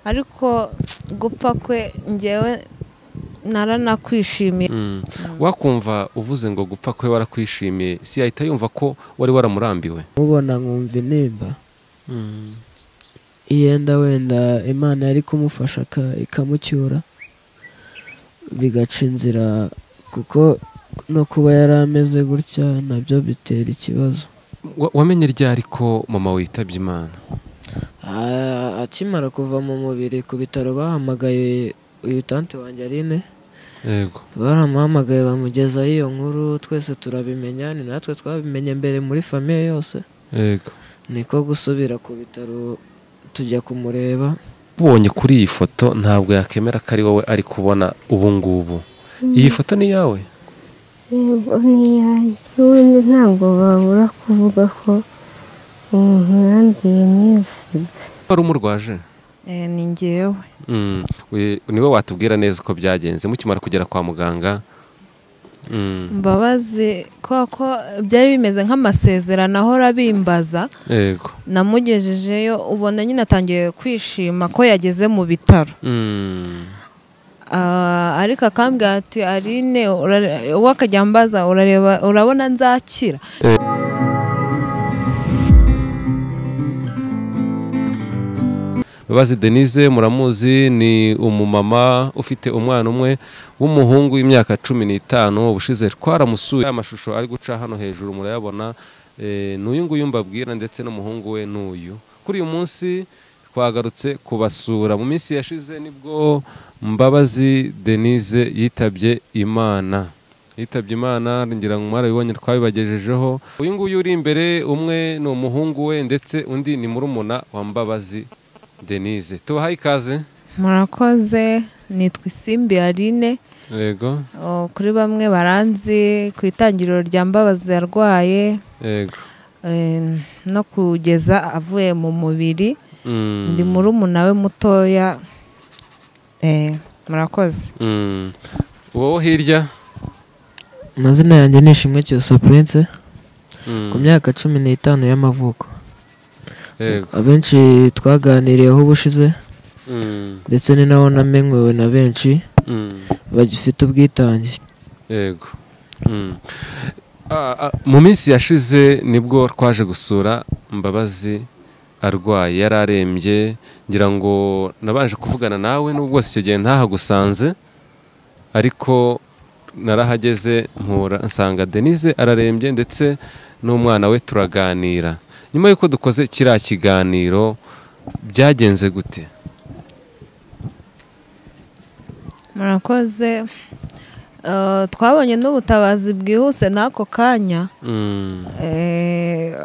Ariko gupfa kwe ngewe naranakwishimiye. Wakumva uvuze ngo gupfa kwe warakwishimiye, si yahita yumva ko wari waramurambiwe? Mubona nkumva intimba. Iyenda wenda Imana yari kumufasha ikamucyura bigaca inzira, kuko no kuba yari ameze gutya nabyo bitera ikibazo. Wamenye ryari ko mama witabye Imana? Akimara kuva mu mubiri ku bitaro bahamagaye uyu tante wanjye Aline. Yego. Baramuhamagaye bamugezaho iyo nkuru, twese turabimenya, ni natwe twabimenye mbere muri famille yose. Yego. Niko gusubira ku bitaro tujya kumureba. Ubonye kuri iyi foto ntabwo yakemera ko ari wowe ari kubona ubu ngubu. Iyi foto ni yawe? Yego ni yanjye. Ubundi ntabwo babura kuvuga ko umuntu yanduye n'iyo sida. Wari umurwaje? Ni njyewe. Niwe watubwira neza uko byagenze mukimara kugera kwa muganga? Mbabazi koko byari bimeze nk'amasezerano ahora bimbaza. Yego. Namugejejeyo ubona nyine atangiye kwishima ko yageze mu bitaro. Ariko akambwira ati Aline, we akajya ambaza urareba urabona nzakira. Mbabazi Denise muramuzi, ni umumama ufite umwana umwe w'umuhungu w'imyaka 15. Ubushize twaramusuye, amashusho ari guca hano hejuru murayabona. N'uyu nguyu mbabwira ndetse n'umuhungu we n'uyu. Kuri uyu munsi twagarutse kubasura. Mu minsi yashize nibwo Mbabazi Denise yitabye Imana. Yitabye Imana, ngira ngo mwarabibonye twabibagejejeho. Uyu nguyu uri imbere umwe ni umuhungu we ndetse undi ni murumuna wa Mbabazi Denise. Tubahaye ikaze. Murakoze, nitwa Isimbi Aline. Yego. Kuri bamwe baranzi ku itangiriro rya Mbabazi yarwaye. Yego. No kugeza avuye mu mubiri. Ndi murumuna we mutoya. Murakoze. Wowe hirya? Amazina yanjye ni Ishimwe Cyusa Prince. Ku myaka 15 y'amavuko. Abenshi twaganiriyeho ubushize, ndetse ni naho namenywewe na benshi bagifite ubwitange. Yego. Mu minsi yashize nibwo twaje gusura Mbabazi arwaye, yari arembye. Ngira ngo nabanje kuvugana nawe nubwo icyo gihe ntahagusanze, ariko narahageze mpura nsanga Denise ararembye ndetse n'umwana we turaganira. Nyuma yuko dukoze kiriya kiganiro byagenze gute? Murakoze. Twabonye n'ubutabazi bwihuse n'ako kanya.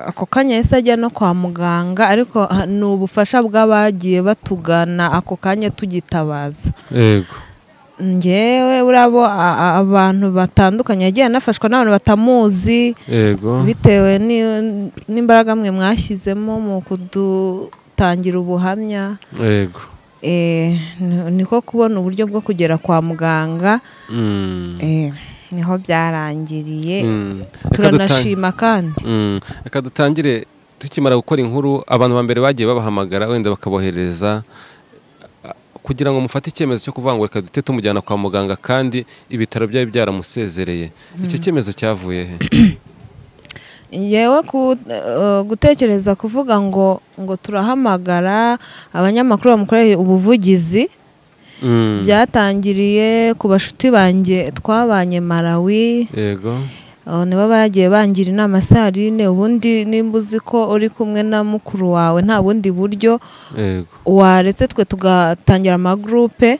Ako kanya yahise ajya no kwa muganga, ariko ni ubufasha bw'abagiye batugana ako kanya tugitabaza. Yego. Ngewe urabo abantu batandukanye yagiye anafashwa n'abantu batamuzi. Yego. Bitewe n'imbaraga mwe mwashyizemo mu kudutangira ubuhamya. Yego. Niko kubona uburyo bwo kugera kwa muganga. Niho byarangiriye. Turanashima kandi. Reka dutangire. Tukimara gukora inkuru abantu ba mbere bagiye babahamagara wenda bakabohereza kugira ngo mufate icyemezo cyo kuvuga ngo reka dute tumujyana kwa muganga kandi ibitaro byari byaramusezereye. Icyo cyemezo cyavuye he? Yewe gutekereza kuvuga ngo turahamagara abanyamakuru bamukoreye ubuvugizi, byatangiriye ku bashuti banjye twabanye Malawi. Yego. Nibo bagiye bangira inama Sarine, ubundi nimba uzi ko uri kumwe na mukuru wawe nta bundi buryo. Yego. Waretse twe tugatangira amagroupe.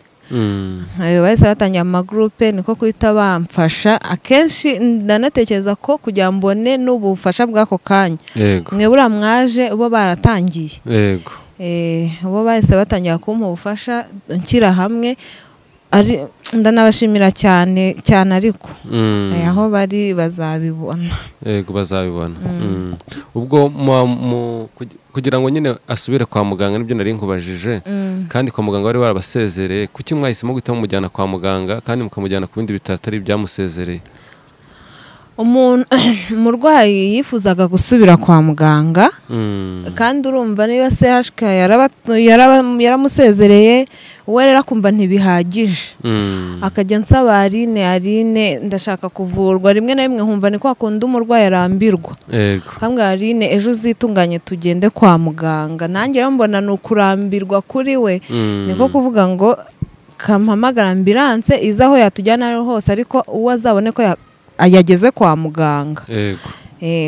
Bahise batangira amagroupe, niko kuhita bamfasha. Akenshi ndanatekereza ko kugira mbone n'ubufasha bw'ako kanya. Yego. Mwe buriya mwaje bo baratangiye. Yego. Bo bahise batangira kumpa ubufasha nshyira hamwe. Ndanabashimira cyane cyane, ariko aho bari bazabibona. Yego bazabibona. Ubwo kugira ngo nyine asubire kwa muganga nibyo nari nkubajije, kandi kwa muganga bari barabasezereye, kuki mwahisemo guhita mumujyana kwa muganga kandi mukamujyana ku bindi bitaro atari ibyamusezereye? Umurwayi yifuzaga gusubira kwa muganga, kandi urumva niba CHK yaramusezereye, we rero akumva ntibihagije, akajya nsaba Aline ndashaka kuvurwa. Rimwe na rimwe nkumva ni kwa kundi umurwayi arambirwa, kambwira Aline ejo uzitunganye tugende kwa muganga. Nanjye rero mbona ni ukurambirwa kuri we, niko kuvuga ngo kampamagara ambulance iza aho yatujyana hose, ariko uwo azabone ko yageze kwa muganga.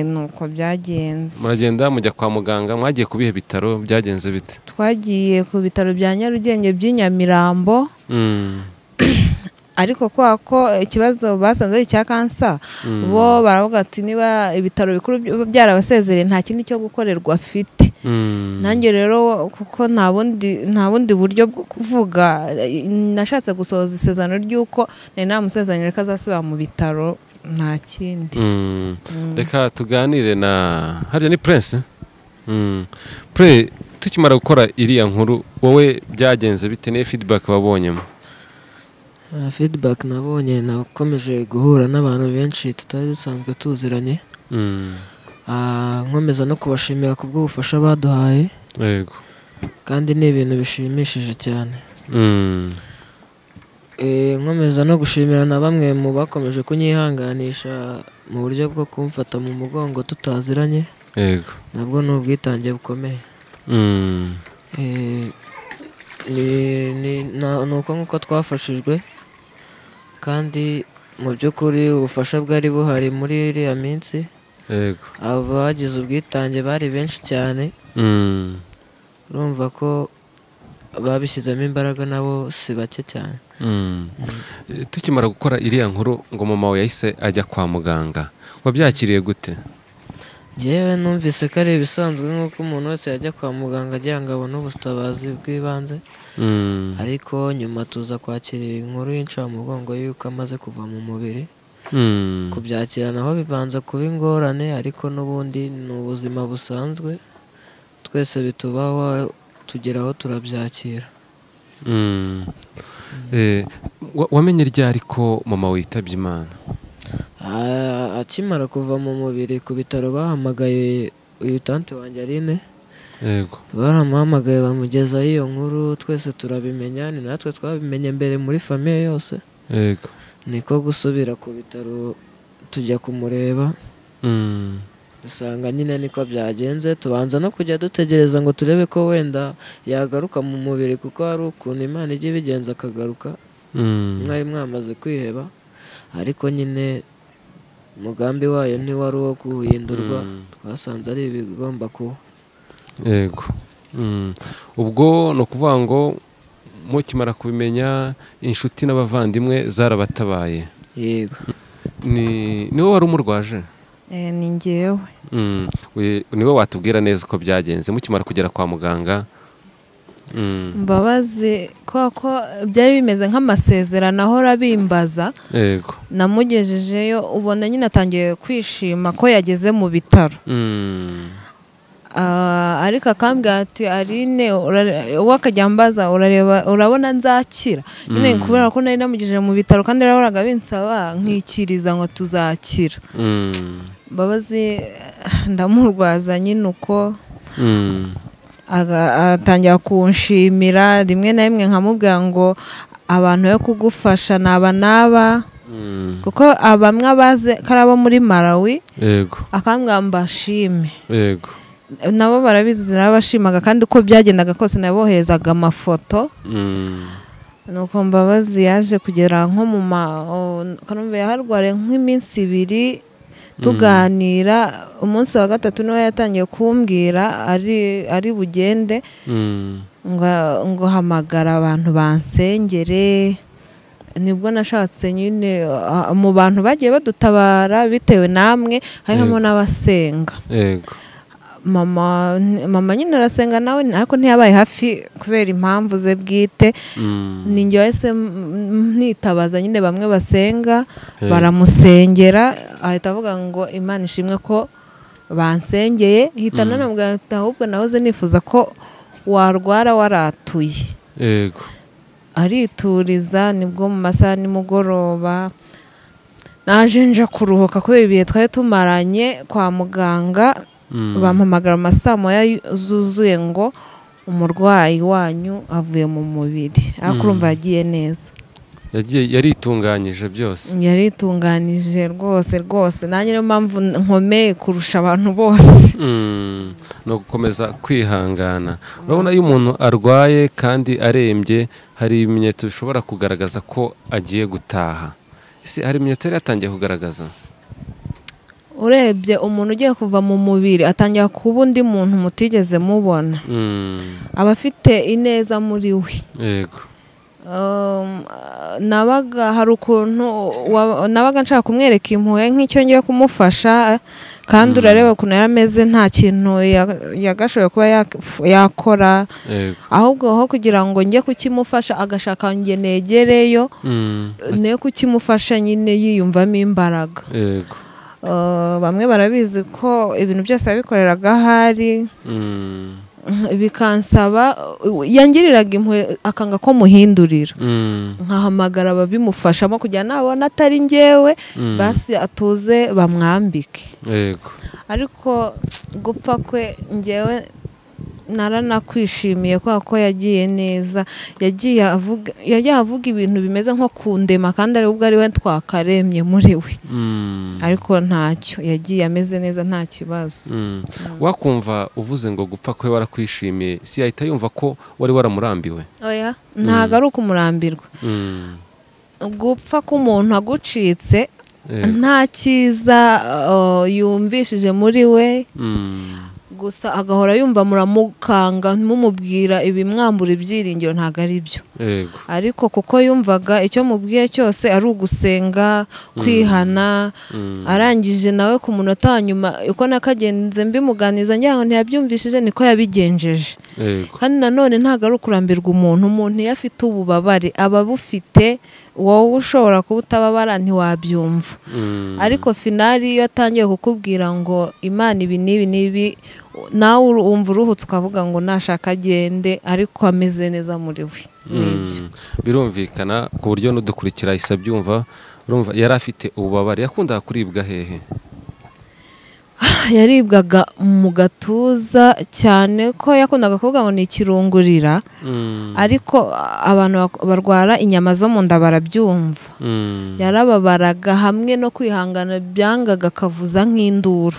Nuko byagenze. Muragenda mujya kwa muganga, mwagiye ku bihe bitaro byagenze bite? Twagiye ku bitaro bya Nyarugenge by'Inyamirambo. Ariko kwa ko ikibazo basanze ari icya kansa, bo baravuga ati niba ibitaro bikuru byarabasezereye nta kindi cyo gukorerwa afite. Nanjye rero kuko nta bundi buryo bwo kuvuga, nashatse gusohoza isezerano ry'uko nari namusezeranye ko azasubira mu bitaro, nta kindi. Reka tuganire na hariya ni Prince. Pre, tukimara gukora iriya nkuru wowe byagenze bite? Niyo feedback wabonyemo? Feedback nabonye, nakomeje guhura n'abantu benshi tutari dusanzwe tuziranye, nkomeza no kubashimira ku bw'ubufasha baduhaye. Yego. Kandi ni ibintu bishimishije cyane. Nkomeza no gushimira na bamwe mu bakomeje kunyihanganisha mu buryo bwo kumfata mu mugongo tutaziranye. Yego. Nabwo ni ubwitange bukomeye. Ni uko nk'uko twafashijwe, kandi mu by'ukuri ubufasha bwari buhari muri iriya minsi. Yego. Abagize ubwitange bari benshi cyane. Urumva ko babishyizemo imbaraga nabo si bake cyane. Tukimara gukora iriya nkuru ngo mama we yahise ajya kwa muganga, wabyakiriye gute? Njyewe numvise ko ari ibisanzwe nk'uko umuntu wese yajya kwa muganga agira ngo abone ubutabazi bw'ibanze, ariko nyuma tuza kwakira inkuru y'incamugongo y'uko amaze kuva mu mubiri. Kubyakira naho bibanza kuba ingorane, ariko n'ubundi ni ubuzima busanzwe, twese bitubaho, tugeraho turabyakira. Wamenye ryari ko mama witabye Imana? Akimara kuva mu mubiri ku bitaro bahamagaye uyu tante wanjye Aline. Yego. Baramuhamagaye bamugezaho iyo nkuru, twese turabimenya, ni natwe twabimenye mbere muri famiye yose. Yego. Niko gusubira ku bitaro tujya kumureba, dusanga nyine niko byagenze. Tubanza no kujya dutegereza ngo turebe ko wenda yagaruka mu mubiri, kuko hari ukuntu Imana ijya ibigenza akagaruka. Mwari mwamaze kwiheba, ariko nyine umugambi wayo ntiwari uwo guhindurwa, twasanze ari ibigomba kuba. Yego. Ubwo ni ukuvuga ngo mukimara kubimenya inshuti n'abavandimwe zarabatabaye. Yego. Ni wowe wari umurwaje? Ni njyewe. Niwe watubwira neza uko byagenze mukimara kugera kwa muganga? Mbabazi ko byari bimeze nk'amasezerano ahora bimbaza. Yego. Namugejejeyo ubona nyine atangiye kwishima ko yageze mu bitaro. Ariko akambwira ati Aline, we akajya ambaza urareba urabona nzakira nyine, kubera ko nari namugejeje mu bitaro kandi yarahoraga binsaba nkikiriza ngo tuzakira. Mbabazi ndamurwaza nyine uko atangira kunshimira, rimwe na rimwe nkamubwira ngo abantu yo kugufasha naba naba, kuko abamwe abaze karabo muri Malawi. Yego. Akambwira mbashime. Yego. Nabo barabizi narabashimaga, kandi uko byagendaga kose naboherezaga amafoto. Nuko Mbabazi yaje kugera nko mu Kanombe, yaharwariye nk'iminsi ibiri tuganira. Umunsi wa gatatu niwe yatangiye kumbwira ari bugende, ngo hamagara abantu bansengere. Nibwo nashatse nyine mu bantu bagiye badutabara bitewe namwe, harimo n'abasenga. Yego. Mama nyine arasenga nawe, ariko ntiyabaye hafi kubera impamvu ze bwite. Ni njye wahise nitabaza nyine bamwe basenga, baramusengera, ahita avuga ngo Imana ishimwe ko bansengeye. Hita nanamubwira ati ahubwo nahoze nifuza ko warwara waratuye. Yego. Arituriza. Nibwo mu masaha nimugoroba Naje nje kuruhuka kubera ibihe twari tumaranye kwa muganga, bampamagara amasaa moya zuzuye ngo umurwayi wanyu avuye mu mubiri. Ariko urumva yagiye neza, yaritunganyije byose, yaritunganije rwose rwose. Nanjye niyo mpamvu nkomeye kurusha abantu bose. No gukomeza kwihangana. Urabona iyo umuntu arwaye kandi arembye hari ibimenyetso bishobora kugaragaza ko agiye gutaha. Ese hari ibimenyetso yari yatangiye kugaragaza? Urebye umuntu ugiye kuva mu mubiri atangira kuba undi muntu mutigeze mubona, aba afite ineza muri we. Yego. Nabaga hari ukuntu nabaga nshaka kumwereka impuhwe nk'icyo ngiye kumufasha, kandi urareba ukuntu yari ameze, nta kintu yagashoboye kuba yakora. Ahubwo aho kugira ngo njye kukimufasha agashaka njye negereyo, ne kukimufasha nyine yiyumvamo imbaraga. Yego. Bamwe barabizi ko ibintu byose yabikoreraga ahari, bikansaba yangiriraga impuhwe akanga ko muhindurira, nkahamagara ababimufashamo kugira nabona atari njyewe basi atuze bamwambike. Yego. Ariko gupfa kwe njyewe naranakwishimiye kubera ko yagiye neza, yagiye avuga ibintu bimeze nko kundema kandi ari ubwo ari we twakaremye muri we. Ariko ntacyo, yagiye ameze neza nta kibazo. Wakumva uvuze ngo gupfa kwe warakwishimiye, si yahita yumva ko wari waramurambiwe? Oya, ntago ari ukumurambirwa. Gupfa k'umuntu agucitse nta cyiza yumvishije muri we, gusa agahora yumva muramukanga mumubwira ibimwambura ibyiringiro, ntago ari byo. Ariko kuko yumvaga icyo mubwiye cyose ari ugusenga, kwihana, arangije nawe ku munota wa nyuma uko nakagenze mbimuganiza ngira ngo ntiyabyumvishije, niko yabigenjeje. Kandi nanone ntago ari ukurambirwa umuntu, umuntu iyo afite ububabare aba abufite, wowe ushobora kuba utababara ntiwabyumva. Ariko finali iyo atangiye kukubwira ngo Imana ibi n'ibi n'ibi, nawe wumva uruhutse ukavuga ngo nashaka agende, ariko ameze neza muri we. Birumvikana ku buryo n'udukurikira isa byumva. Urumva yari afite ububabare, yakundaga kuribwa hehe? Yaribwaga mu gatuza cyane, ko yakundaga kuvuga ngo ni ikirungurira, ariko abantu barwara inyama zo mu nda barabyumva. Yarababaraga hamwe no kwihangana byangaga akavuza nk'induru,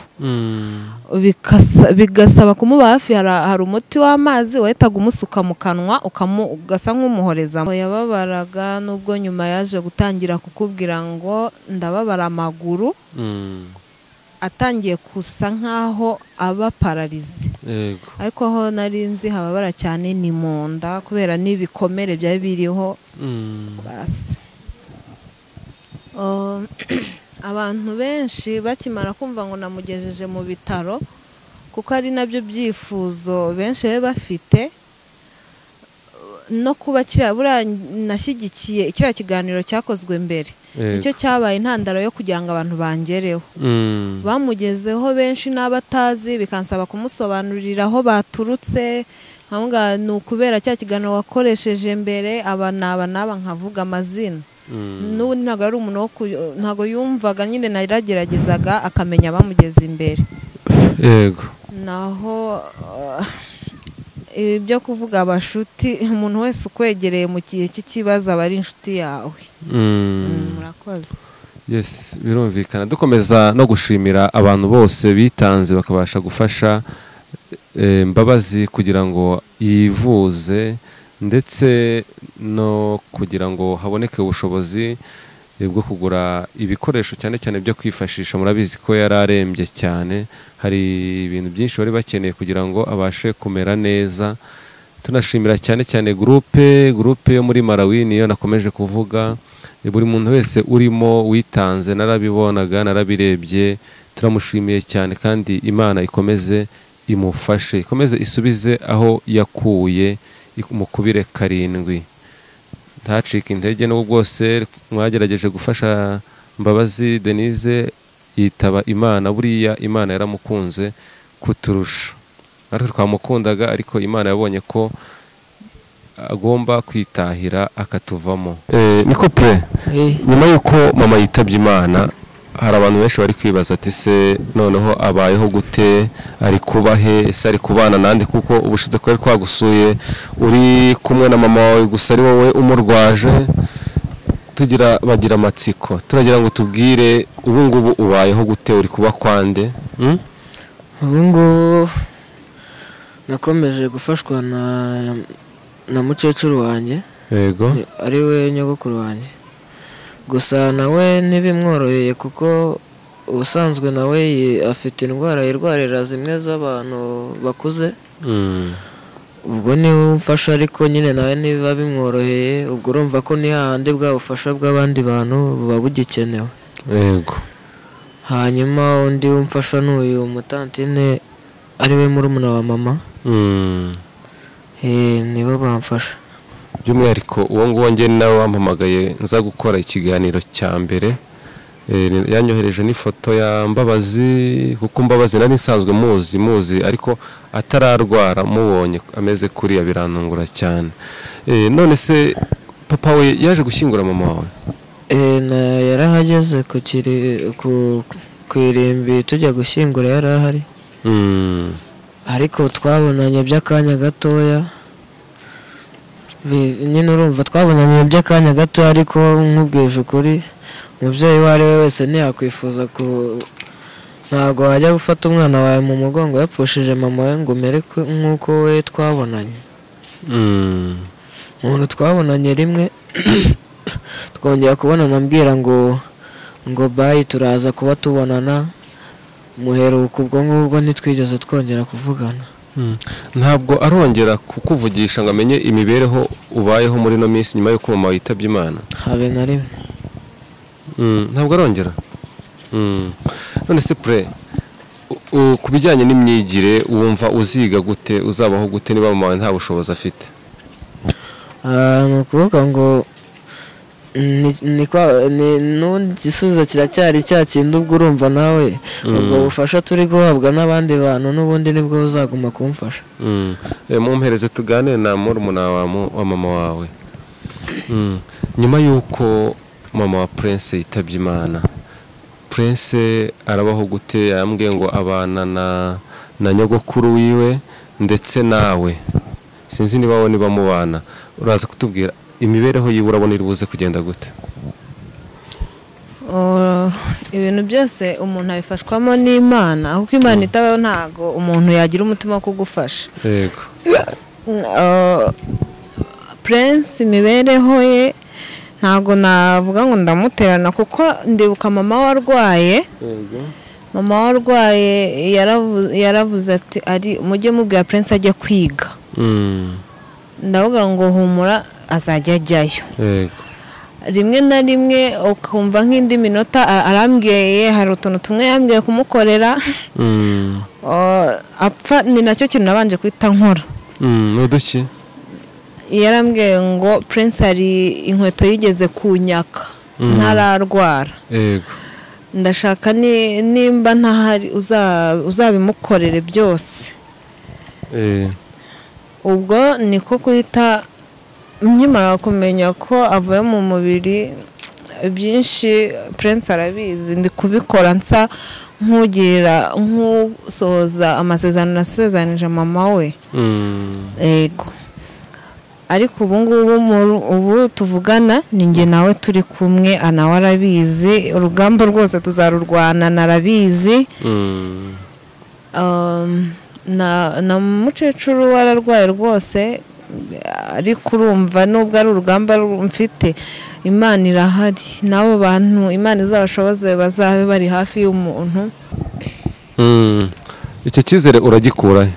bigasaba kumuba hafi. Hari umuti w'amazi wahitaga umusuka mu kanwa ugasa nk'umuhoreza. Yababaraga nubwo nyuma yaje gutangira kukubwira ngo ndababara amaguru, atangiye kusa nkaho aba pararize. Ariko aho nari nzi hababara cyane ni mu nda kubera n'ibikomere byari biriho. Basi abantu benshi bakimara kumva ngo namugejeje mu bitaro, kuko ari nabyo byifuzo benshi bari bafite, no kuba buriya nashyigikiye kiriya kiganiro cyakozwe mbere, nicyo cyabaye intandaro yo kugira ngo abantu bangereho. Bamugezeho benshi n'abatazi, bikansaba kumusobanurira aho baturutse, nkavuga ni ukubera cya kiganiro wakoresheje mbere, aba n'aba n'aba, nkavuga amazina. N'ubundi ntabwo ari umuntu ntabwo yumvaga nyine, narageragezaga akamenya abamugeze imbere. Yego. Naho ibyo kuvuga abashuti, umuntu wese ukwegereye mu gihe cy'ikibazo aba ari inshuti yawe. Murakoze. Yes, birumvikana. Dukomeza no gushimira abantu bose bitanze bakabasha gufasha Mbabazi kugira ngo yivuze, ndetse no kugira ngo haboneke ubushobozi bwo kugura ibikoresho cyane cyane byo kwifashisha. Murabizi ko yari arembye cyane, hari ibintu byinshi bari bakeneye kugira ngo abashe kumera neza. Tunashimira cyane cyane groupe yo muri Malawi, niyo nakomeje kuvuga. Buri muntu wese urimo witanze, narabibonaga, narabirebye, turamushimiye cyane kandi Imana ikomeze imufashe, ikomeze isubize aho yakuye, imukubire 7. Ntacike intege n'ubwo bwose mwagerageje gufasha Mbabazi Denise yitaba Imana. Buriya Imana yaramukunze kuturusha, ariko twamukundaga, ariko Imana yabonye ko agomba kwitahira akatuvamo. Niko pre nyuma yuko mama yitabye Imana hari abantu benshi bari kwibaza ati se noneho abayeho gute, ari kubahe, ese ari kubana nande, kuko ubushize ko ari kwagusuye uri kumwe na mama wawe gusa ari wowe umurwaje, tugira bagira amatsiko. Turagira ngo tubwire ubu ngubu ubayeho gute, uri kuba kwande? Ubu ngubu nakomeje gufashwa na mukecuru wanjye. Yego, ari we nyogokuru wanjye. Gusa nawe ntibimworoheye kuko ubusanzwe nawe afite indwara yirwarira zimwe z'abantu bakuze. Ubwo niwe umfasha, ariko nyine nawe niba bimworoheye ubwo urumva ko ni hahandi bwa bufasha bw'abandi bantu buba bugikenewe. Yego. Hanyuma undi umfasha n'uyu mutantine ari we murumuna wa mama. Nibo bamfasha. By'umwihariko uwo nguwo njye nawe wampamagaye nza gukora ikiganiro cya mbere, yanyohereje n'ifoto ya Mbabazi, kuko Mbabazi nari nsanzwe muzi ariko atararwara, mubonye ameze kuriya birantungura cyane. None se papa we yaje gushyingura mama wawe? Yarahageze ku irimbi tujya gushyingura yarahari. Ariko twabonanye by'akanya gatoya. Nyine urumva twabonanye by'akanya gato, ariko nkubwije ukuri umubyeyi uwo ari we wese ntiyakwifuza ku ntabwo wajya gufata umwana wawe mu mugongo yapfushije mama we ngo umere nk'uko we twabonanye. Umuntu twabonanye rimwe twongera kubonana ambwira ngo bayi turaza kuba tubonana, muheruka ubwo ngubwo ntitwigeze twongera kuvugana. Ntabwo arongera kukuvugisha ngo amenye imibereho ubayeho muri no minsi nyuma y'uko mama yitabye Imana? Habe na rimwe. Ntabwo arongera. None se pre ku bijyanye n'imyigire wumva uziga gute, uzabaho gute niba mama wawe nta bushobozi afite? Ni ukuvuga ngo n'ubundi igisubizo kiracyari cya kindi, ubwo urumva nawe ubwo bufasha turi guhabwa n'abandi bantu n'ubundi nibwo buzaguma kumfasha. Mumpereze tuganire na murumuna wa mama wawe. Nyuma y'uko mama wa Prince yitabye Imana, Prince arabaho gute? Yambwiye ngo abana na nyogokuru wiwe ndetse nawe, sinzi niba wowe niba mubana, uraza kutubwira imibereho yiwe urabona iri buze kugenda gute? Ibintu byose umuntu abifashwamo n'Imana, kuko Imana itabaho ntago umuntu yagira umutima wo kugufasha. Yego. Prince imibereho ye ntago navuga ngo ndamuterana, kuko ndibuka mama warwaye. Yego. Mama warwaye yaravuze ati ari mujye mubwira Prince ajye kwiga. Ndavuga ngo humura azajya ajyayo. Yego. Rimwe na rimwe ukumva nk'indi minota arambwiye, hari utuntu tumwe yambwiye kumukorera. Apfa ni nacyo kintu nabanje kwita nkora. N'uduki? Yarambwiye ngo Prince hari inkweto yigeze kunyaka ntararwara. Yego. Ndashaka nimba ntahari uzabimukorere byose. Ubwo niko kwita nkimara kumenya ko avuye mu mubiri byinshi Prince arabizi, ndi kubikora nsa nkugira nkusohoza amasezerano nasezeranyije mama we. Yego. Ariko ubu ngubu ubu tuvugana ni njye nawe turi kumwe, anawe arabizi, urugamba rwose tuzarurwana narabizi. Na mukecuru wararwaye rwose, ariko urumva nubwo ari urugamba mfite Imana irahari, nabo bantu Imana izabashoboze bazabe bari hafi y'umuntu. Icyo cyizere uragikura he?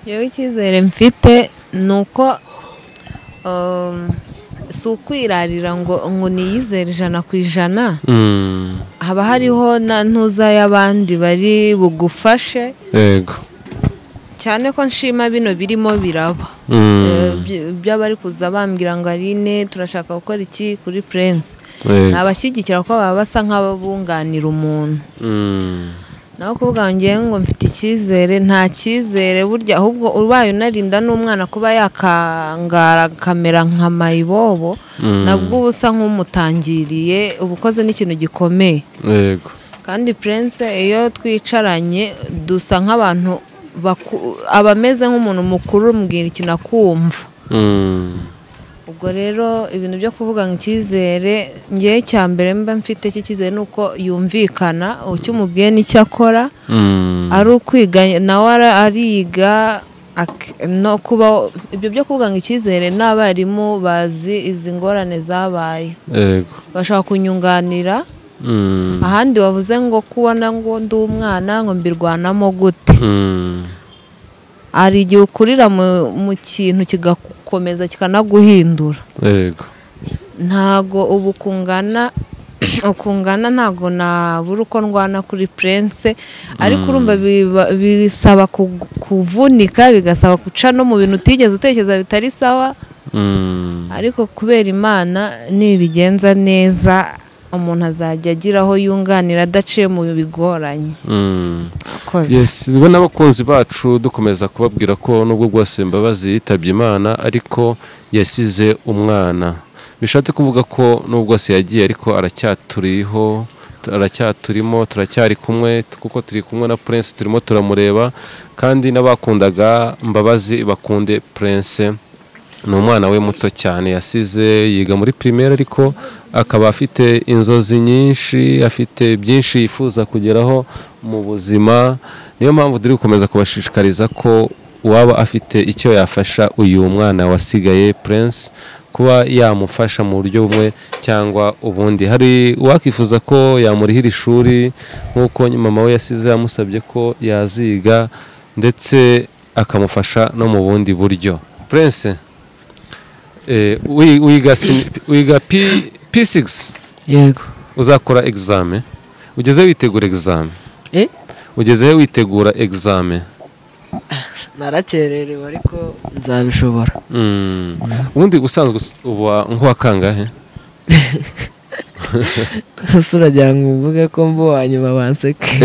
Yewe icyizere mfite nuko si ukwirarira ngo niyizere 100%. Haba hariho na ntuza y'abandi bari bugufashe. Yego. Cyane ko nshima bino birimo biraba. By'abari kuza bambwira ngo Aline turashaka gukora iki kuri Prince. Nabashyigikira ko baba basa nk'ababunganira umuntu. Naho kuvuga ngiye ngo mfite icyizere, nta cyizere burya, ahubwo ubaye unarinda n'umwana kuba yakangara kamera nka mayibobo, nabwo uba usa nk'umutangiriye, uba ukoze n'ikintu gikomeye. Yego. Kandi Prince iyo twicaranye dusa nk'abantu abameze nk'umuntu mukuru, umbwira ikintu akumva. Ubwo rero ibintu byo kuvuga ngo icyizere, ngewe cya mbere mba mfite cy'icyizere ni uko yumvikana, icyo umubwiye n'icyo akora, ari ukwiga nawe ariga, no kuba ibyo byo kuvuga ngo icyizere n'abarimu bazi izi ngorane zabaye. Yego. Bashaka kunyunganira. Ahandi wavuze ngo kubona ngo ndi umwana ngo mbirwanamo gute. Hari igihe ukurira mu kintu kigakomeza kikanaguhindura. Yego. Ntago ubu kungana ntago nabura uko ndwana kuri Prince, ariko urumva bisaba kuvunika, bigasaba guca no mu bintu utigeze utekereza bitari sawa. Ariko kubera Imana nibigenza neza, umuntu azajya agira aho yunganira adaciye mu bigoranye. Yes, nibo n'abakunzi bacu dukomeza kubabwira ko nubwo bwose Mbabazi yitabye Imana ariko yasize umwana. Bishatse kuvuga ko nubwo se yagiye ariko aracyaturiho, aracyaturimo, turacyari kumwe kuko turi kumwe na Prince, turimo turamureba, kandi n'abakundaga Mbabazi bakunde Prince. Ni umwana we muto cyane yasize, yiga muri primaire ariko akaba afite inzozi nyinshi, afite byinshi yifuza kugeraho mu buzima. Niyo mpamvu turi gukomeza kubashishikariza ko uwaba afite icyo yafasha uyu mwana wasigaye Prince, kuba yamufasha mu buryo bumwe cyangwa ubundi. Hari uwakifuza ko yamurihira ishuri nk'uko mama we yasize yamusabye ko yaziga, ndetse akamufasha no mu bundi buryo. Prince, wiga P6? Yego. Uzakora examen? Ugeze witegura examen? Ugeze witegura examen? Narakererewe ariko nzabishobora. Ubundi usanzwe uba nk'uwa kangahe? Usuragira ngo mvuge ko mbo wanyuma banseke.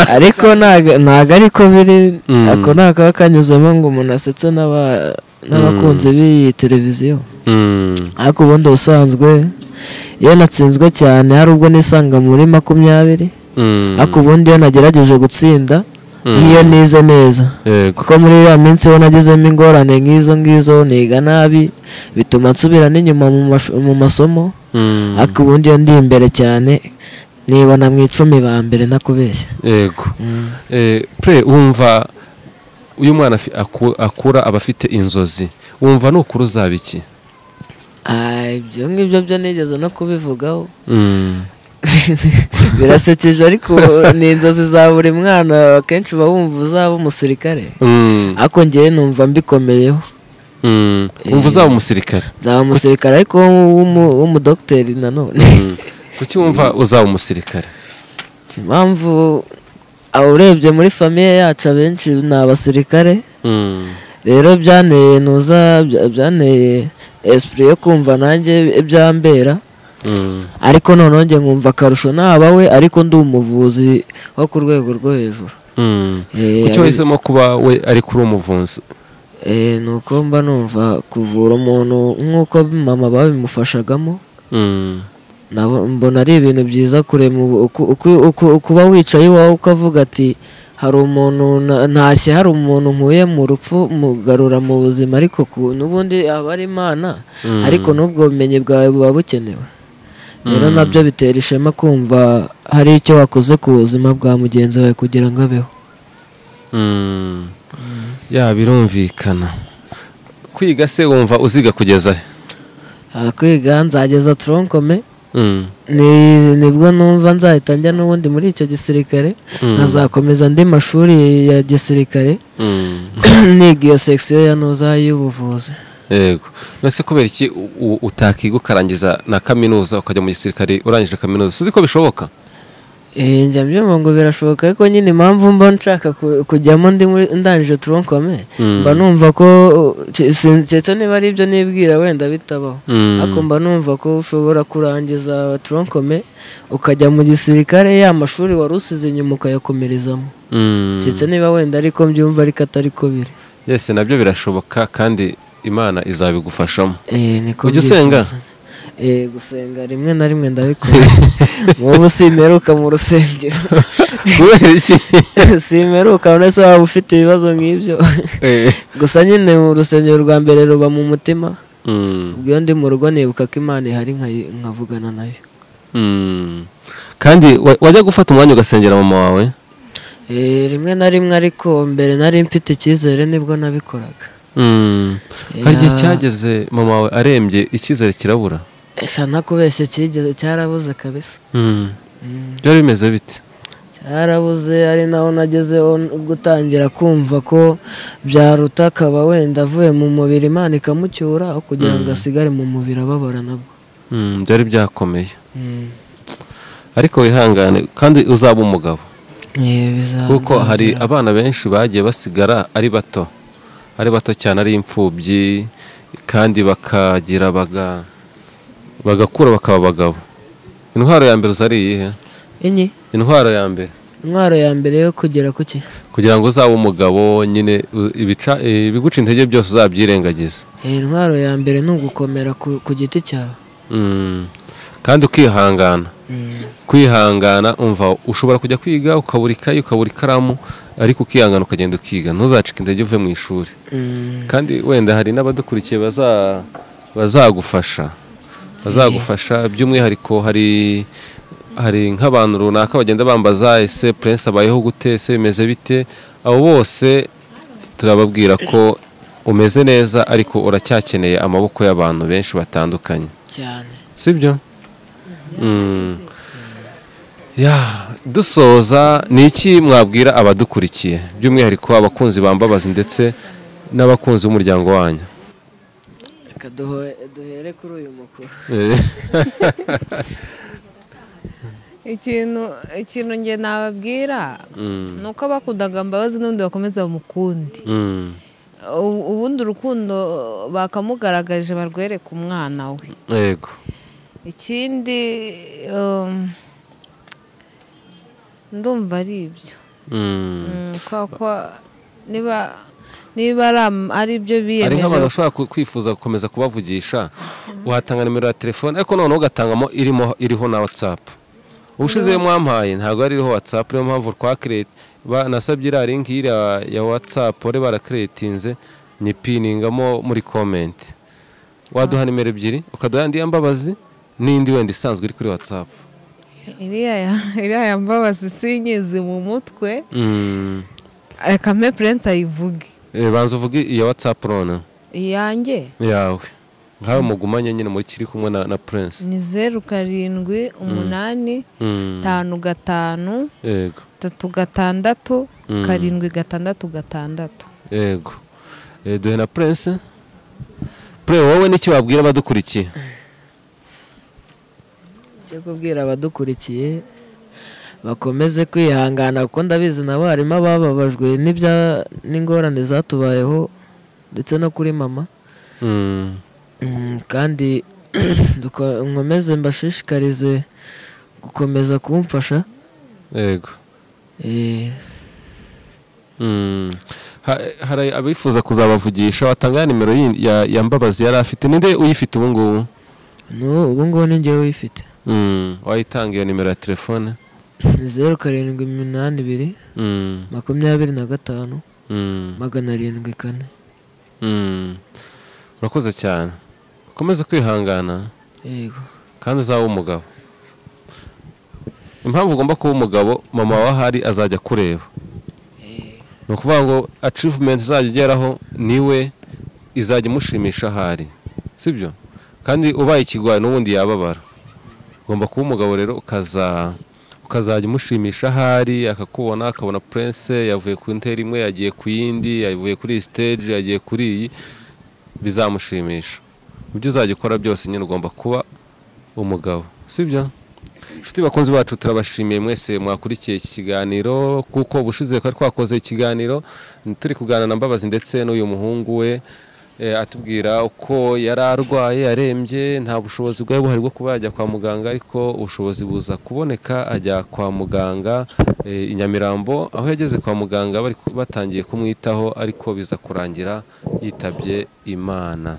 Ariko ntago ariko biri, ako ntakaba kanyuzemo ngo umuntu asetse n'abakunzi b'iyi televiziyo. Ariko ubundi usanzwe iyo natsinzwe cyane hari ubwo nisanga muri 20, ariko ubundi iyo nagerageje gutsinda nk'iyo nize neza, kuko muri iriya minsi ho nagezemo ingorane nk'izo ngizo, niga nabi bituma nsubira n'inyuma mu masomo. Ariko ubundi iyo ndi imbere cyane nibona mu 10 ba mbere ntakubeshya. Yego. Pre, wumva uyu mwana akura aba afite inzozi, wumva nukuru uzaba iki? Ibyo ngibyo byo nigeze no kubivugaho. Birasekeje ariko ni inzozi za buri mwana, akenshi uba wumva uzaba umusirikare. Ariko ngewe numva mbikomeyeho. Wumva uzaba umusirikare? Nzaba umusirikare ariko w'umudogiteri nanone. Kuki wumva uzaba umusirikare? Impamvu urebye muri famiye yacu abenshi ni abasirikare. Rero byanteye nuza, byanteye esprit yo kumva nanjye ibyambera. Ariko noneho njye nkumva akarusho naba we, ariko ndi umuvuzi wo ku rwego rwo hejuru. Kuki wahisemo kuba we ariko uri umuvuzi? Nuko mba numva kuvura umuntu nk'uko mama babimufashagamo, mbona ari ibintu byiza kurema kuba wicaye iwawe ukavuga ati hari umuntu ntashye, hari umuntu nkuye mu rupfu mugarura mu buzima, ariko n'ubundi aba ari Imana, ariko n'ubwo bumenyi bwawe buba bukenewe. Rero nabyo bitera ishema kumva hari icyo wakoze ku buzima bwa mugenzi wawe kugira ngo abeho. Ya, birumvikana. Kwiga se wumva uziga kugeza he? Kwiga nzageza tronkome. Nibwo numva nzahita njya n'ubundi muri icyo gisirikare, nkazakomeza andi mashuri ya gisirikare, niga iyo section ya nuza y'ubuvuzi. Yego. Nase kubera iki utakiga ukarangiza na kaminuza ukajya mu gisirikare urangije kaminuza? Sizi ko bishoboka? Njya mbyumva ngo birashoboka, ariko nyine impamvu mba nshaka kujyamo ndi ndangije tronc commun, mba numva ko keretse niba ari ibyo nibwira wenda bitabaho, ariko mba numva ko ushobora kurangiza tronc commun ukajya mu gisirikare, ya mashuri wari usize inyuma ukayakomerezamo. Keretse niba wenda ariko mbyumva, ariko atari ko biri. Yes, nabyo birashoboka kandi Imana izabigufashamo. Ujya usenga? Gusenga rimwe na rimwe ndabikora. Wowe simeruka mu rusengero. Kubera iki? Simeruka, none se waba ufite ibibazo nk'ibyo? Gusa nyine mu rusengero rwa mbere ruba mu mutima. Ubwo iyo ndi mu rugo nibuka ko Imana ihari nkavugana nayo. Kandi wajya gufata umwanya ugasengera mama wawe? Rimwe na rimwe, ariko mbere nari mfite icyizere nibwo nabikoraga. Hari igihe cyageze mama wawe arembye icyizere kirabura? Esa nakubeshye, cyigeze cyarabuze kabisa. Byari bimeze bite? Cyarabuze, ari naho nagezeho gutangira kumva ko byaruta akaba wenda avuye mu mubiri Imana ikamucyura, aho kugira ngo asigare mu mubiri ababara nabwo. Byari byakomeye. Ariko wihangane kandi uzaba umugabo. Kuko hari abana benshi bagiye basigara ari bato, ari bato cyane, ari imfubyi, kandi bakagira bagakura bakaba abagabo. Intwaro ya mbere uzari iyihe? Inyi? Intwaro ya mbere. Intwaro ya mbere yo kugera kuki? Kugira ngo uzabe umugabo nyine, ibiguca intege byose uzabyirengagiza. Intwaro ya mbere ni ugukomera ku giti cyawe. Kandi ukihangana. Kwihangana, umva ushobora kujya kwiga ukabura ikayi, ukabura ikaramu, ariko ukihangana ukagenda ukiga, ntuzacike intege uve mu ishuri. Kandi wenda hari n'abadukurikiye bazagufasha. Bazagufasha by'umwihariko hari nk'abantu runaka bagenda bambaza ese Prince abayeho gute, ese bimeze bite. Abo bose turababwira ko umeze neza, ariko uracyakeneye amaboko y'abantu benshi batandukanye cyane, sibyo? Dusoza, ni iki mwabwira abadukurikiye by'umwihariko abakunzi ba Mbabazi ndetse n'abakunzi b'umuryango wanyu? Reka duhere kuri uyu mukuru. Ikintu nge nababwira ni uko bakundaga Mbabazi n'undi bakomeza bamukunde. Ubundi urukundo bakamugaragarije barwereka umwana we. Yego. Ikindi ndumva ari ibyo. Kuko niba ari ibyo biyemeje, ari nk'abantu bashobora kwifuza gukomeza kubavugisha, watanga nimero ya telefone, ariko noneho ugatangamo iriho na WhatsApp. Ubushize iyo mwampaye ntabwo ari iriho WhatsApp, niyo mpamvu twakirete nasabye iriya link ya WhatsApp bari barakretinze nyipiningamo muri comment. Waduha nimero ebyiri, ukaduha indi ya Mbabazi n'indi wenda isanzwe iri kuri WhatsApp. Iriya ya Mbabazi sinyizi mu mutwe. Reka mpe Prince ayivuge. Banza uvuge iya WhatsApp none. Iyanjye? Yawe. Nkawe mugumanye nyine muri kiri kumwe na Prince. Ni 0 7 8 5 5 yego 3 6 7 6 6. Yego. Duhe na Prince. Pre, wowe n'iki wabwira abadukurikiye? Cyo kubwira abadukurikiye bakomeze kwihangana, kuko ndabizi nabo harimo abababajwe n'ingorane zatubayeho ndetse no kuri mama. Kandi nkomeze mbashishikarize gukomeza kumfasha. Yego. Hari abifuza kuzabavugisha, watanga nimero ya Mbabazi yari afite. Ninde uyifite ubu ngubu? No, ubu ngubu ni njyewe uyifite. Wayitanga iyo nimero ya telefone? 0 7 8 2 25 704. Urakoze cyane. Ukomeze kwihangana. Yego. Kandi uzaba umugabo. Impamvu ugomba kuba umugabo, mama wawe ahari azajya kureba. Ni ukuvuga ngo achievement izajya igeraho niwe izajya imushimisha ahari, sibyo? Kandi ubaye ikigwari n'ubundi yababara. Ugomba kuba umugabo rero ukazajya umushimisha ahari, akakubona, akabona Prince yavuye ku ntera imwe yagiye ku yindi, yavuye kuri stage yagiye kuri iyi, bizamushimisha. Ibyo uzajya ukora byose nyine ugomba kuba umugabo, sibyo? Inshuti bakunzi bacu, turabashimiye mwese mwakurikiye iki kiganiro, kuko ubushize twari twakoze ikiganiro turi kuganira na Mbabazi ndetse n'uyu muhungu we, atubwira uko yari arwaye arembye, nta bushobozi bwari buhari bwo kuba yajya kwa muganga, ariko ubushobozi buza kuboneka ajya kwa muganga i Nyamirambo. Aho yageze kwa muganga bari batangiye kumwitaho, ariko biza kurangira yitabye Imana.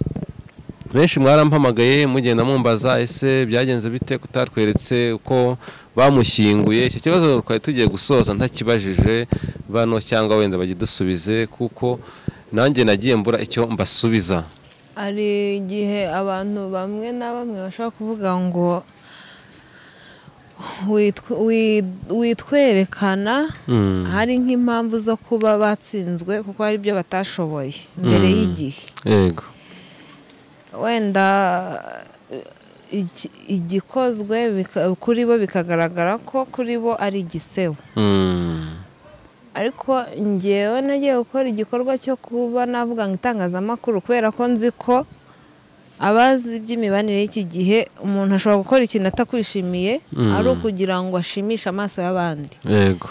Benshi mwarampamagaye mugenda mumbaza ese byagenze bite kutatweretse uko bamushyinguye. Icyo kibazo twari tugiye gusoza ntakibajije bano, cyangwa wenda bagidusubize, kuko nanjye nagiye mbura icyo mbasubiza. Hari igihe abantu bamwe na bamwe bashobora kuvuga ngo witwerekana, hari nk'impamvu zo kuba batsinzwe kuko hari ibyo batashoboye mbere y'igihe. Yego. Wenda igikozwe kuri bo bikagaragara ko kuri bo ari igisebo. Ariko njyewe nagiye gukora igikorwa cyo kuba navuga ngo itangazamakuru, kubera ko nzi ko abazi iby'imibanire y'iki gihe umuntu ashobora gukora ikintu atakwishimiye ari ukugira ngo ashimishe amaso y'abandi. Yego.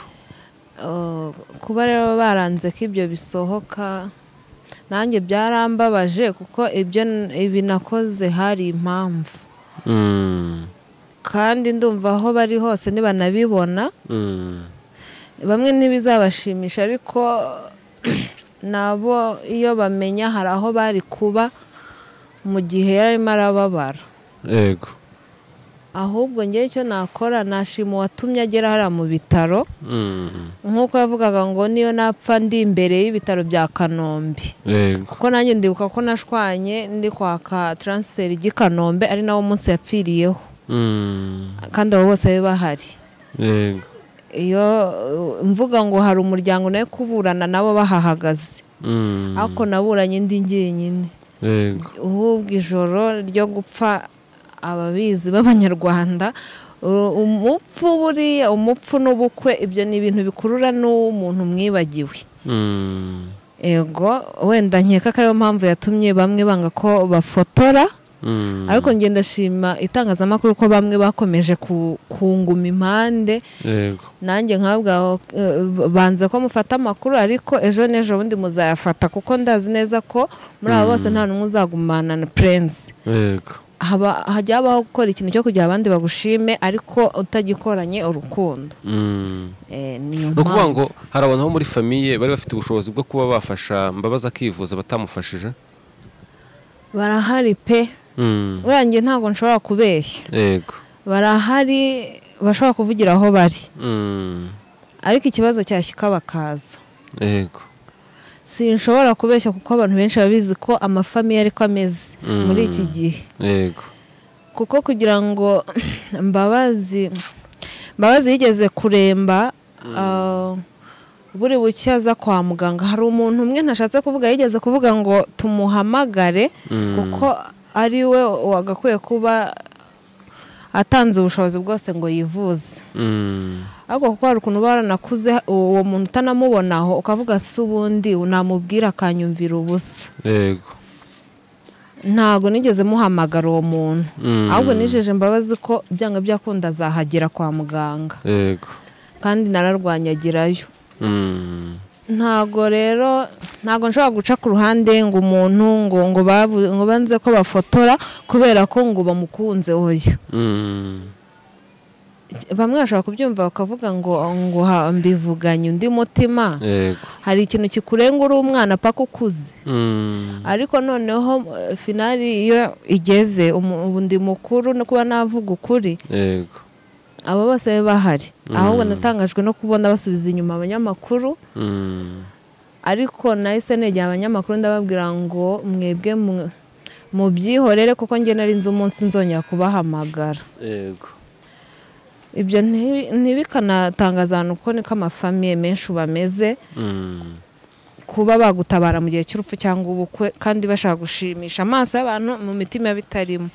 Kuba rero baranze ko ibyo bisohoka, nanjye byarambabaje, kuko ibyo ibi nakoze hari impamvu. Kandi ndumva aho bari hose nibanabibona, bamwe ntibizabashimisha, ariko nabo iyo bamenya hari aho bari kuba mu gihe yarimo arababara. Yego. Ahubwo ngewe icyo nakora, nashima uwatumye agera hariya mu bitaro, nk'uko yavugaga ngo niyo napfa ndi imbere y'ibitaro bya Kanombe. Yego. Kuko nanjye ndibuka ko nashwanye ndi kwaka transfer i Kanombe, ari nawo munsi yapfiriyeho. Kandi abo bose bari bahari. Yego. Iyo mvuga ngo hari umuryango nawe kuburana nabo bahahagaze, ariko naburanye ndi njyenyine. Yego. Ahubwo ijoro ryo gupfa, ababizi b'Abanyarwanda, umupfu buriya, umupfu n'ubukwe, ibyo ni ibintu bikurura n'umuntu mwibagiwe. Ego, wenda nkeka ko ariyo mpamvu yatumye bamwe banga ko bafotora, ariko njye ndashima itangazamakuru ko bamwe bakomeje kunguma impande. Yego. Nanjye nkabwa banze ko mufata amakuru, ariko ejo n'ejo bundi muzayafata, kuko ndazi neza ko muri abo bose nta n'umwe uzagumana na Prince. Yego. Hajya habaho gukora ikintu cyo kugira abandi bagushime, ariko utagikoranye urukundo. Ni ukuvuga ngo hari abantu bo muri famille bari bafite ubushobozi bwo kuba bafasha Mbabazi akivuza batamufashije? Barahari pe. Urangiye ntabwo nshobora kubeshya. Yego. Barahari bashobora kuvugira aho bari. Ariko ikibazo cyashyika bakaza. Yego. Sinshobora kubeshya kuko abantu benshi babizi ko amafamiye ariko ameze muri iki gihe. Yego. Kuko kugira ngo Mbabazi yigeze kuremba, buri bucye aza kwa muganga, hari umuntu umwe ntashatse kuvuga yigeze kuvuga ngo tumuhamagare, kuko ari we wagakwiye kuba atanze ubushobozi bwose ngo yivuze. Ariko kuko hari ukuntu baranakuze, uwo muntu utanamubonaho ukavuga se ubundi unamubwira akanyumvira ubusa. Yego. Ntago nigeze muhamagara uwo muntu, ahubwo nijeje Mbabazi ko byanga byakunda azahagera kwa muganga. Yego. Kandi nararwanyagirayo. Ntago rero ntago nshobora guca ku ruhande ngo umuntu ngo banze ko bafotora kubera ko ngo bamukunze, oya. Bamwe bashobora kubyumva bakavuga ngo mbivuganye undi mutima. Hari ikintu kikurenga uri umwana paka ukuze. Ariko noneho finali iyo igeze ubu ndi mukuru no kuba navuga ukuri. Yego. Abo bose bahari. Ahubwo natangajwe no kubona basubiza inyuma abanyamakuru. Ariko nahise negera abanyamakuru ndababwira ngo mwebwe mubyihorere, kuko njye nari nzi umunsi nzongera kubahamagara. Yego. Ibyo ntibikanatangaza ahantu kuko niko amafamiye menshi bameze, kuba bagutabara mu gihe cy'urupfu cyangwa ubukwe, kandi bashaka gushimisha amaso y'abantu mu mitima bitarimo.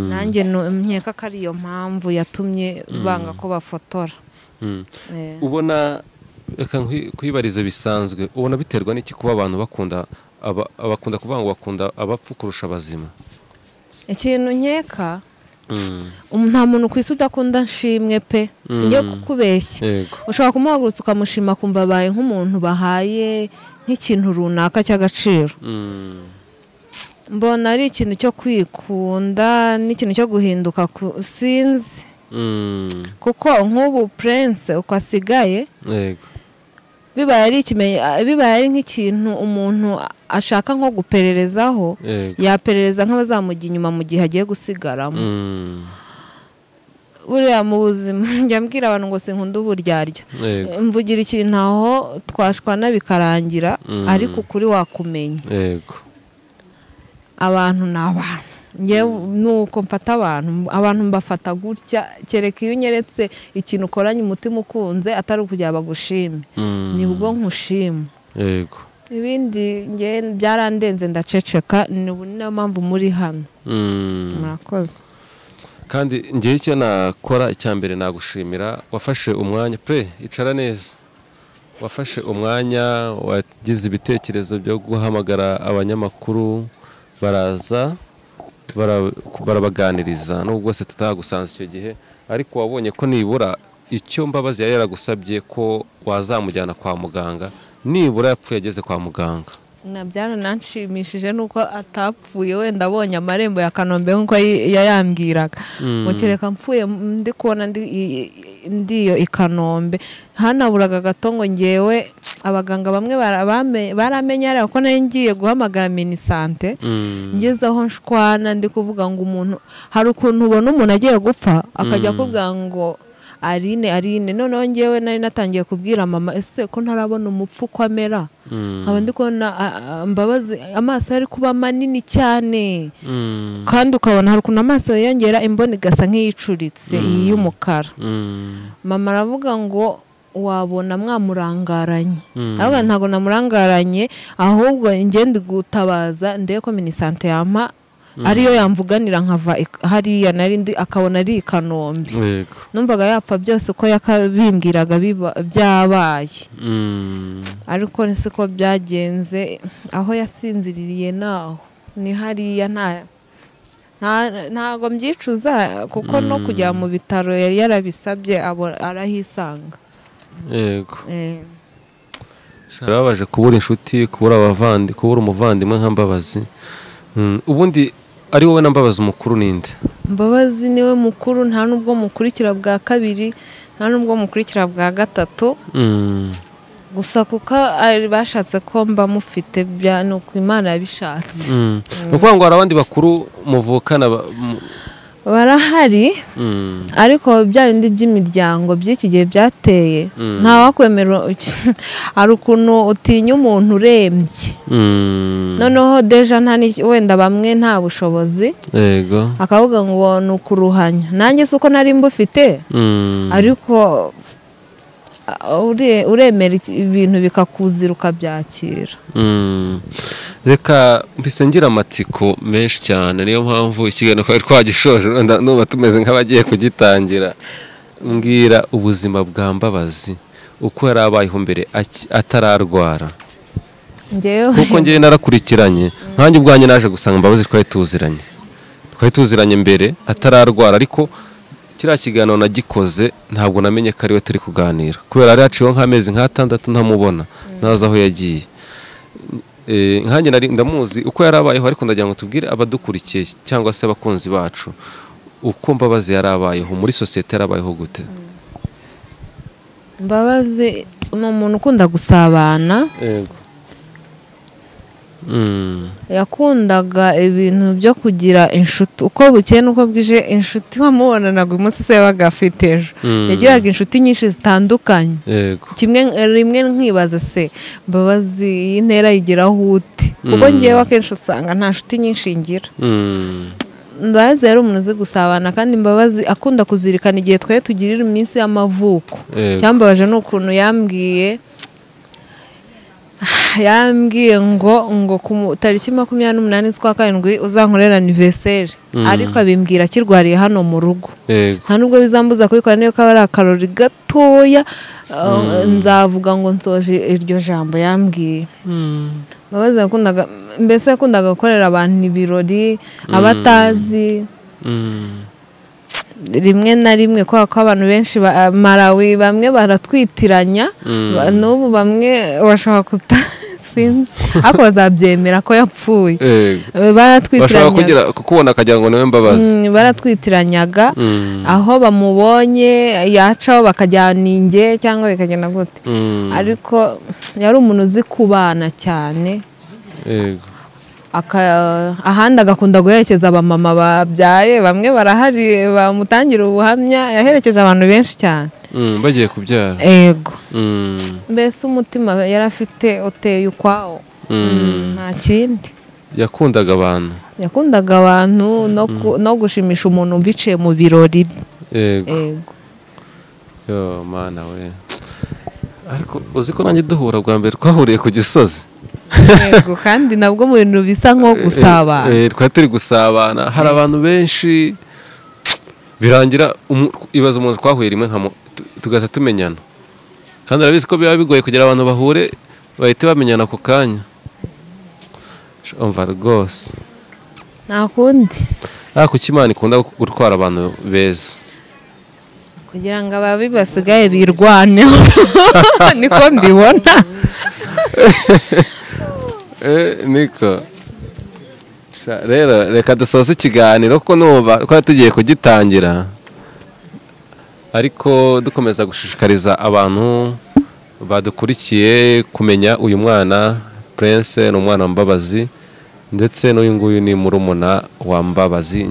Nanjye nkeka ko ari iyo mpamvu yatumye banga ko bafotora. Ubona reka kwibariza bisanzwe, ubona biterwa n'iki kuba abantu bakunda bakunda kuvuga ngo bakunda abapfu kurusha abazima? Ikintu nkeka Nta muntu ku isi udakunda nshimwe pe, singiye kukubeshya. Ushobora kumuhagurutsa ukamushima kumva abaye nk'umuntu bahaye nk'ikintu runaka cy'agaciro. Mbona ari ikintu cyo kwikunda n'ikintu cyo guhinduka, sinzi. Kuko nk'ubu Prince uko asigaye, bibaye ari nk'ikintu umuntu ashaka nko gupererezaho, yaperereza nk'abazamujya inyuma mu gihe agiye gusigaramo. Buriya mu buzima njya mbwira abantu ngo sinkunda uburyarya, mvugira ikintu aho twashwana bikarangira, ariko ukuri wakumenya. Abantu ni abantu, nuko mfata abantu mbafata gutya, kereka iyo unyeretse ikintu ukoranye umutima ukunze atari ukugira bagushime, nibwo nkushima. Ibindi nge byarandenze ndaceceka, niyo mpamvu muri hano. Murakoze. Kandi ngiye icyo nakora icya mbere nagushimira, wafashe umwanya pre icara neza, wafashe umwanya wagize ibitekerezo byo guhamagara abanyamakuru baraza barabaganiriza, nubwo se tutagusanze icyo gihe, ariko wabonye ko nibura icyo Mbabazi yari yaragusabye ko wazamujyana kwa muganga, nibura yapfuye ageze kwa muganga. Byarananshimishije nuko atapfuye, wenda abonye amarembo ya Kanombe nkuko yayambwiraga, ngo kereka mpfuye ndi kubona ndiyo i Kanombe. Hanaburaga gato ngo ngewe abaganga bamwe baramenye ariko ko nari ngiye guhamagara Minisante, ngeze aho nshwana ndi kuvuga ngo umuntu, hari ukuntu ubona umuntu agiye gupfa akajya kuvuga ngo Aline, noneho ngewe nari natangiye kubwira mama, ese ko ntarabona umupfu uko amera, nkaba ndi kubona Mbabazi amaso yari kuba manini cyane, kandi ukabona hari ukuntu amaso yiyongera imboni igasa nk'iyicuritse y'umukara. Mama aravuga ngo wabona mwamurangaranye, ahubwo ntabwo namurangaranye, ahubwo nge ndi gutabaza ndebe ko Minisante yampa ariyo yamvuganira nkava hariya nari ndi, akabona ari i Kanombe. Numvaga yapfa byose ko yakabimbwiraga byabaye, ariko siko byagenze. Aho yasinziririye naho ni hariya, ntago mbyicuza kuko no kujya mu bitaro yari yarabisabye arahisanga. Yego. Birababaje kubura inshuti, kubura abavandi, kubura umuvandimwe nka Mbabazi. Ubundi ari wowe na Mbabazi umukuru ninde? Mbabazi niwe mukuru, nta nubwo mukurikira bwa kabiri, nta nubwo mukurikira bwa gatatu. Gusa kuko bashatse ko mba mufite bya nuko Imana yabishatse. Nukuvuga ngo hari abandi bakuru muvukana barahari, ariko bya bindi by'imiryango by'iki gihe byateye, nta wakwemera. Hari ukuntu utinya umuntu urembye, noneho deja nta wenda bamwe nta bushobozi, akavuga ngo ni ukuruhanya. Nanjye si uko nari mbufite, ariko uremera ibintu bikakuzira ukabyakira. Reka mbise ngira amatsiko menshi cyane, niyo mpamvu ikiganiro twari twagishoje ndumva tumeze nk'abagiye kugitangira. Mbwira ubuzima bwa Mbabazi uko yari abayeho mbere atararwara. Kuko ngewe narakurikiranye, nkanjye ubwanjye naje gusanga Mbabazi twari tuziranye mbere atararwara, ariko kiriya kiganiro nagikoze ntabwo namenye ko ariwe turi kuganira, kubera yari yaciyeho nk'amezi nk'atandatu ntamubona, ntazi aho yagiye. Nkanjye ndamuzi uko yarabayeho, ariko ndagira ngo tubwire abadukurikiye cyangwa se abakunzi bacu uko Mbabazi yarabayeho muri sosiyete, yarabayeho gute. Mbabazi ni umuntu ukunda gusabana. Yakundaga ibintu byo kugira inshuti, uko bukeye nuko bwije inshuti wamubonanaga uyu munsi se yabaga afite ejo. Yagiraga inshuti nyinshi zitandukanye. Kimwe rimwe nkibaza se Mbabazi iyi ntera yigeraho ute, kuko ngewe akenshi usanga nta nshuti nyinshi ngira. Mbabazi yari umuntu uzi gusabana, kandi Mbabazi akunda kuzirikana igihe twe tugirira iminsi y'amavuko. Cyambabaje ni ukuntu yambwiye ngo ku tariki 28 z'ukwa karindwi uzankorera anniversaire, ariko abimbwira akirwariye hano mu rugo. Nta nubwo bizambuza kubikora, niyo kaba ari akarori gatoya, nzavuga ngo nsoje iryo jambo yambwiye. Mbabazi yakundaga, mbese yakundaga gukorera abantu ibirori abatazi. Rimwe na rimwe kubera ko abantu benshi ba Malawi bamwe baratwitiranya, n'ubu bamwe bashobora kuta sinzi ariko bazabyemera ko yapfuye. Baratwitiranya, bashobora kukubona akagira ngo niwe Mbabazi. Baratwitiranyaga, aho bamubonye yacaho bakajyana inge cyangwa bikagenda gute. Ariko yari umuntu uzi kubana cyane. Ahandi agakunda guherekeza abamama babyaye, bamwe barahari bamutangira ubuhamya, yaherekeje abantu benshi cyane bagiye kubyara. Ego. Mbese umutima yari afite uteye ukwawo, nta kindi. Yakundaga abantu, yakundaga abantu no gushimisha umuntu biciye mu birori. Ego. Yo mana we, ariko uzi ko nanjye duhura bwa mbere twahuriye ku Gisozi. Yego, kandi nabwo mu bintu bisa nko gusabana. Twari turi gusabana, hari abantu benshi birangira ibaza umuntu twahuye rimwe tugahita tumenyana. Kandi urabizi ko biba bigoye kugira abantu bahure bahite bamenyana ako kanya. Umva rwose nta kundi. Ariko kuki Imana ikunda gutwara abantu beza kugira ngo ababi basigaye birwaneho? Niko mbibona. Niko rero reka dusoze ikiganiro kuko numva twari tugiye kugitangira, ariko dukomeza gushishikariza abantu badukurikiye kumenya uyu mwana Prince ni umwana wa Mbabazi, ndetse n'uyu nguyu ni murumuna wa Mbabazi.